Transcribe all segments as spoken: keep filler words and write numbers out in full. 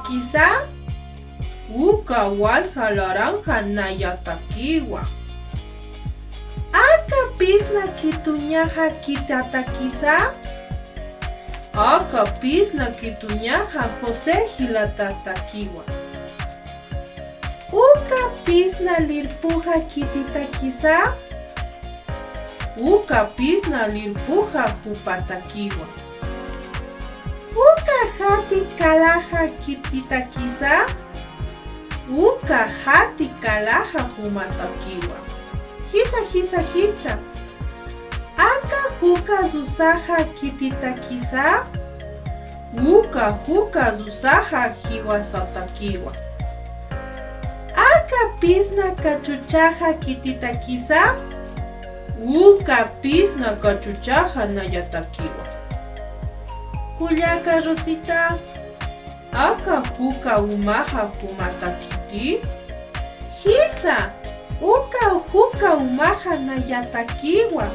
kitatakisa? Uka walja laranja nayatakiwa. Aka pisna kituñaxa kitatakisa? Aka pisna kituñaxa José jilatatakiwa. Uka pisna lirpuxa kititakisa? Uka pisna lirpuxa jupatakiwa. Uka jati kalaxa kititakisa? Uka jati kalaxa jumatakiwa. Jisa, jisa, jisa. Aka juka rusaxa kititakisa? Uka juka rusaxa jiwasatakiwa. Aka pisna kachuchaxa kititakisa? Uka pisna kachuchaxa nayatakiwa. Kullaka Rosita, aka juka umaxa jumatakiti? Jisa, uka juka umaxa nayatakiwa.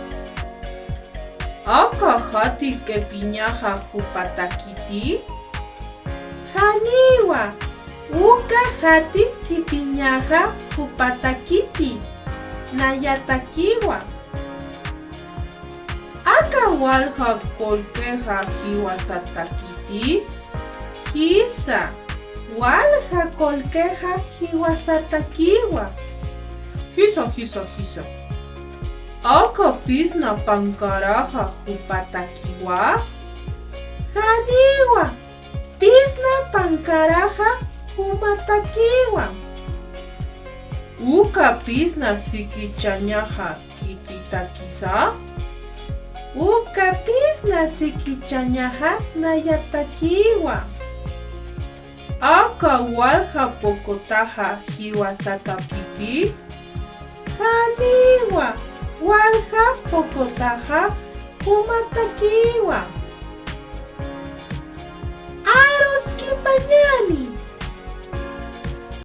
Aka jati q'ipiñaxa jupatakiti? Janiwa, uka jati q'ipiñaxa jupatakiti, nayatakiwa. Aka walja qullqixa jiwasatakiti? Jisa, walja qullqixa jiwasatakiwa. Jisa, jisa, jisa. Aka pisna pankaraxa jupatakiwa? Janiwa, pisna pankaraxa jumatakiwa. Uka pisna sikichañaxa kititakisa? Uka pisna sikichañaxa nayatakiwa. Aka walja puqutaxa jiwasatakiti? Janiwa, walja puqutaxa jumatakiwa. Arus q'ipañäni,